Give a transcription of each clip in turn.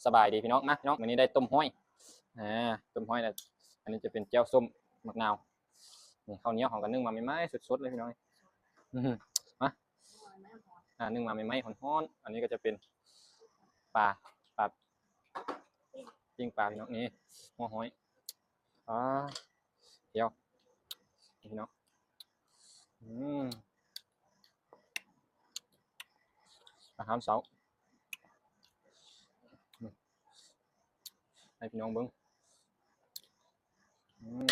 ສະບາຍດີພີ່ນ້ອງ ມາພີ່ນ້ອງ ມື້ນີ້ໄດ້ຕົ້ມຫອຍ ອ່າ ຕົ້ມຫອຍແລ້ວ ອັນນີ້ຈະເປັນແຈ່ວສົ້ມໝາກນາວ ນີ້ເຂົ້າໜຽວເຮົາກໍໜຶ້ງມາໃໝ່ໆ ສົດໆ ເລີຍພີ່ນ້ອງ ມາ ອ່າ ໜຶ້ງມາໃໝ່ໆ ຮ້ອນໆ ອັນນີ້ກໍຈະເປັນປາ ປາ ປີ້ງປາພີ່ນ້ອງ ນີ້ຫົວຫອຍ ອ່າ ດຽວ ນີ້ເນາະ ອືມ ອາຫານເຊົ້າ ອືມ ໃຫ້ພີ່ນ້ອງເບິ່ງ ອືມ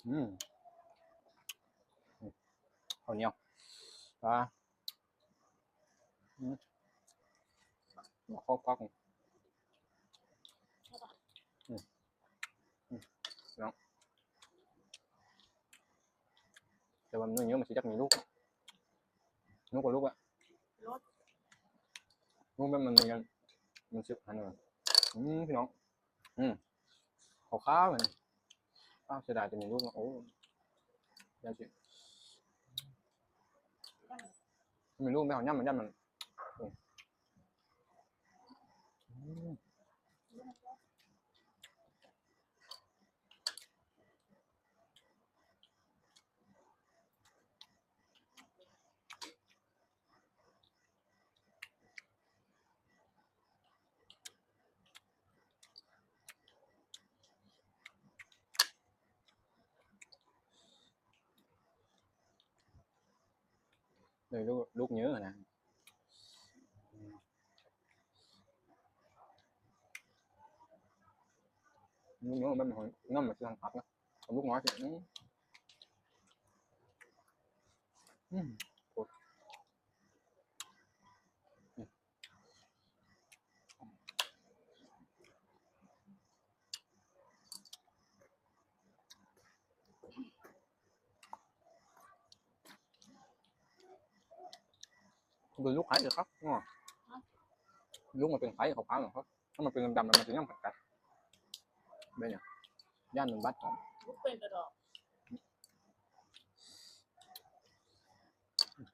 ອືມ ເຂົ້າໜຽວ ປາ ອືມ ເຂົ້າຄັກ ອືມ ອືມ ເນາະ ແຕ່ວ່າມັນເຍອະ ມັນຊິຈັກມີລູກ ລູກກວ່າລູກອະ ລູກແບບມັນມີ ມັນຊິອັນນັ້ນ ອືມ ພີ່ນ້ອງ ອືມ ຂາວໆ ເລີຍ ອ້າວ ເສຍດາຍແຕ່ມີລູກເນາະ ໂອ້ ຢ້ານຊິ ມີລູກແລ້ວ ຍຳມັນ ຍຳມັນ ອືມ ອືມ. ເລີຍລູກ ລູກເຍີະນະ ລູກເຍີະມັນຫອມ ນ້ຳມັນຊິຫອມຄັກນະ ເອົາລູກນ້ອຍຊິ ອືມ ອືມ ໂຄດ ອືມ. ເປັນລູກໄຂ່ເດີຄັບ ເນາະ ລູກມັນເປັນໄຂ່ຂາວໆ ເນາະ ຖ້າມັນເປັນດຳໆ ມັນຊິຍັງກັດ ເປັນຫຍັງ ຢ້ານມັນບັດ ເປັນກະດອກ.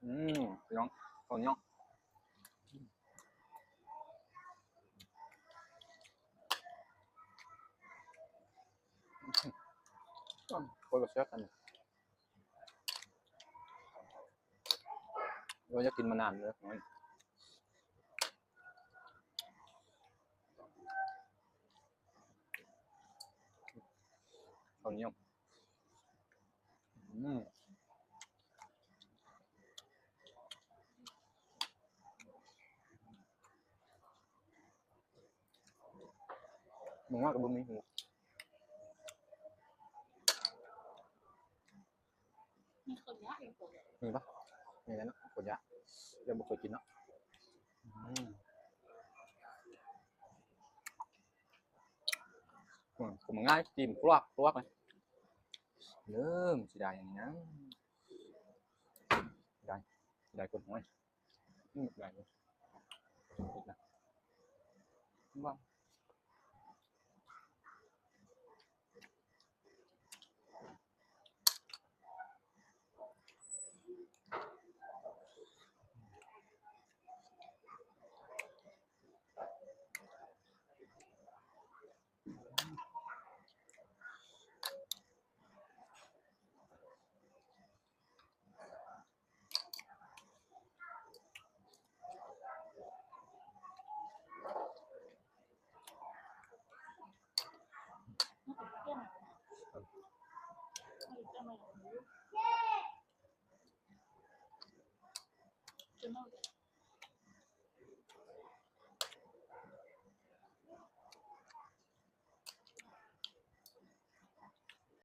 ອືມ ພີ່ນ້ອງ ເຂົ້າໜຽວ ຄົນບໍ່ແຊບອັນນີ້ ໂອ້ຍ ຢາກກິນມານານແລ້ວ ເຂົ້າໜຽວ ອືມ ໝູງອກກໍບໍ່ມີ ມີເຂົ້າຍາກຢູ່ ມີປະ? ມີແລ້ວເນາະ ເຂົ້າຍາກ ຍັງບໍ່ເຄີຍກິນເນາະ ອືມ ອືມ ກິນງ່າຍ ຈິ້ມກວກໆ ເລີ່ມຊິໄດ້ຫຍັງ ໄດ້ ໄດ້ກົດຫອຍ ອືມ ໄດ້ຢູ່ ເຮັດນະ ວ່າ ເ